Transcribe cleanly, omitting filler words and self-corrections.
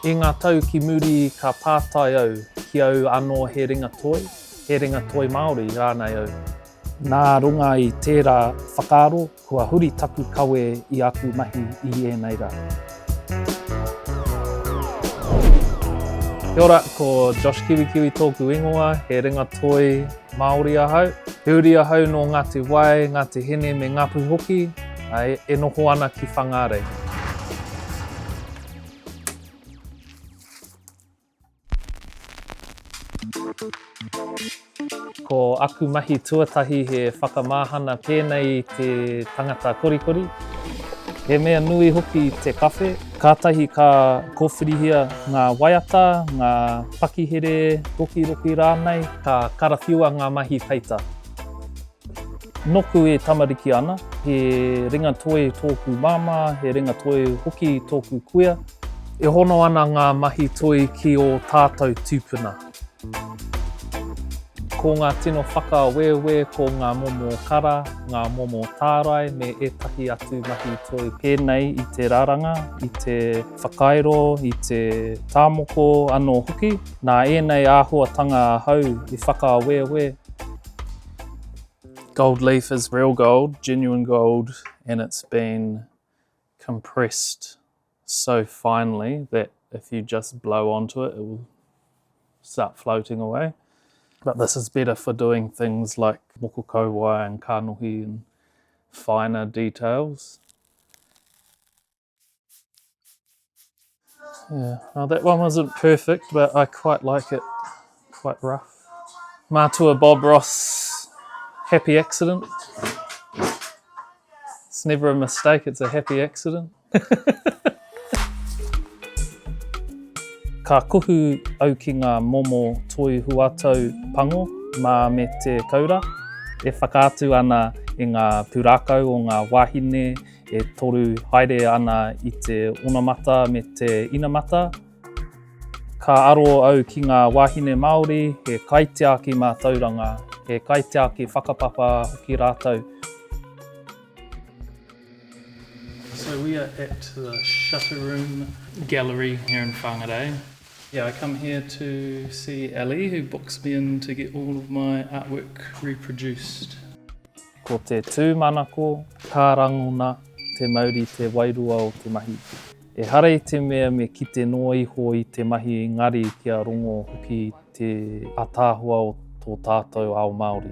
I ngā tau ki muri ka pātai au ki au anō he ringa toi, he ringa toi Māori rānei au. Nā runga i tērā whakaaro, kua huri taku kawe i aku mahi i ēnei rā. Kia ora, ko Josh Kiwikiwi tōku ingoa, he ringa toi Māori ahau. He uri ahau nō Ngāti Wai, Ngāti Hine me Ngāpuhi hoki, e noho ana ki Whangārei. Ko aku mahi tuatahi he whakamahana pēnei i te tangata korikori. He mea nui hoki te kawhe. Kātahi ka kōwhirihia ngā waiata, ngā pakihere, rokiroki rānei, ka karawhiua ngā mahi peita. Nōku e tamariki ana, he ringa toi tōku māmā, he ringa toi hoki tōku kuia. E hono ana ngā mahi toi ki ō tātou tūpuna. Ko ngā tino whakawēwē ko ngā momo kara, ngā momo tārai me ētahi atu mahi toi pēnei i te raranga, i te whakairo, i te tāmoko anō hoki. Nā ēnei āhuatanga ahau i whakawēwē. Gold leaf is real gold, genuine gold, and it's been compressed so finely that if you just blow onto it, it will start floating away. But this is better for doing things like moko kauae and kanohi and finer details. Yeah, well that one wasn't perfect, but I quite like it. Quite rough. Matua Bob Ross, happy accident. It's never a mistake, it's a happy accident. Ka kuhu au ki ngā momo toi huatau pango, mā me te koura, e whakaatu ana i ngā pūrākau o ngā wāhine e toru haere ana i te onamata me te inamata. Ka aro au ki ngā wāhine Māori, he kaitiaki mātauranga, he kaitiaki whakapapa hoki rātou. So we are at the Shutter Room Gallery here in Whangarei. Yeah, I come here to see Ellie who books me in to get all of my artwork reproduced. Ko te tūmanako, ka rangona te mauri te wairua o te mahi. Ehara i te mea me kite noa iho i te mahi engari kia rongo hoki te ataahua o tō tātou ao Māori.